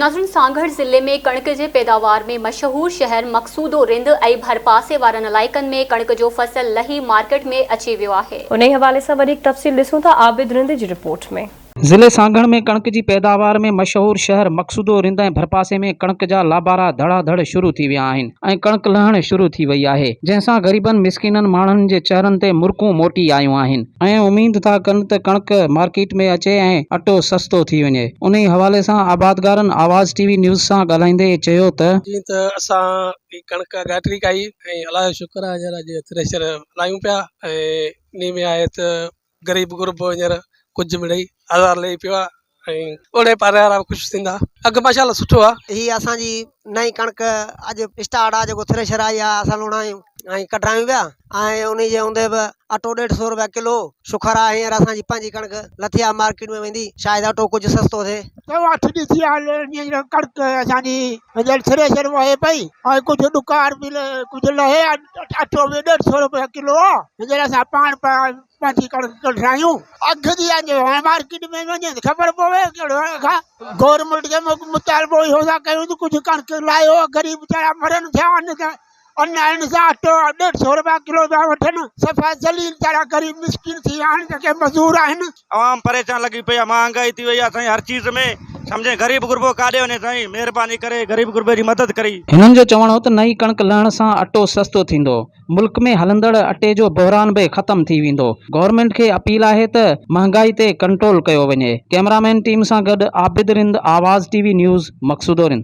ناظرين سانگهڙ ضلعي ۾ ڪڻڪ جي پيداوار ۾ مشهور شهر مقصودو رند ۽ ڀرپاسي وارن علائقن ۾ ڪڻڪ جو فصل لهي مارڪيٽ ۾ اچي ويو آهي. انهي حوالي سان وڌيڪ تفصيل ڏسون ٿا عابد رند جي رپورٽ ۾. ضلعي سانگهڙ ۾ ڪڻڪ جي پيداوار ۾ مشهور شهر مقصودو رند ۽ ڀرپاسي ۾ ڪڻڪ جا لابارا ڌڙا ڌڙ شروع ٿي ويا آهن ۽ ڪڻڪ لهڻ شروع ٿي وئي آهي جنهن سان غريبن مسڪينن ماڻهن جي چهرن تي مرڪون موٽي آيون آهن ۽ اميد ٿا ڪن ته ڪڻڪ مارڪيٽ ۾ اچي ۽ اٽو سستو ٿي وڃي. انهي حوالي سان آبادگارن آواز ٽي وي نيوز سان ڳالهائيندي چيو ته. جيئن ته اسان هي ڪڻڪ ڳاٽري ڪائي ۽ الله جو شڪر آهي هينئر اڄ ٿريشر هلايون پيا ۽ انهي ۾ آهي ته غريب غربو هينئر ڪجهه مڙئي آزار لهي پيو آهي ۽ اوڙي پاڙي وارا به خوش ٿيندا اگهه ماشاء الله سٺو آ. هي اسان جي نئين ڪڻڪ اڄ اسٽارٽ آ جيڪو ٿريشر آئي آ اسان لوڻايون ۽ ڪڍرايون پيا ۽ انهي جي هوندي به اٽو ڏيڍ سو روپيا ڪلو شڪر آ هينئر اسان جي پنهنجي ڪڻڪ لٿي آ مارڪيٽ ۾ ويندي شايد اٽو ڪجهه سستو ٿئي. چئو اٺ ڏينهن ٿي ويا هينئر ڪڻڪ اسان جي هينئر ٿريشر وهي پئي ۽ ڪجهه ڏڪار به ڪجهه لهي اٽو به ڏيڍ سو روپيا ڪلو آ هينئر اسان پاڻ پنهنجي ڪڻڪ ڪڍرايون اگهه جي آ هاڻي مارڪيٽ ۾ وڃي ته خبر پوي ڪهڙو اگهه آ گورنمينٽ کي مطالبو اهو ٿا ڪيون ته ڪجهه ڪڻڪ لايو غريب ويچارا مرن ٿيا ان ته ان آهن سا اٽو ڏيڍ سو روپيا ڪلو پيا وٺن صفا ذليل ويچارا غريب مسڪين ٿي ويا آهن جيڪي مزور آهن. عوام پريشان لڳي پئي آ مهانگائي ٿي وئي آ سائين هر چيز ۾ سمجهين غريب غربو ڪاڏي وڃي سائين مهرباني ڪري غريب غربي جي مدد ڪري. هنن جو چوڻ هو ته نئين ڪڻڪ لهڻ سان اٽو سستو ٿيندو ملڪ ۾ هلندڙ اٽي جو بحران به ختم ٿي ويندو، گورنمينٽ کي اپيل آهي ته مهانگائي تي ڪنٽرول ڪيو وڃي، ڪئميرامين ٽيم سان گڏ عابد رند، آواز ٽي وي نيوز، مقصودو رند.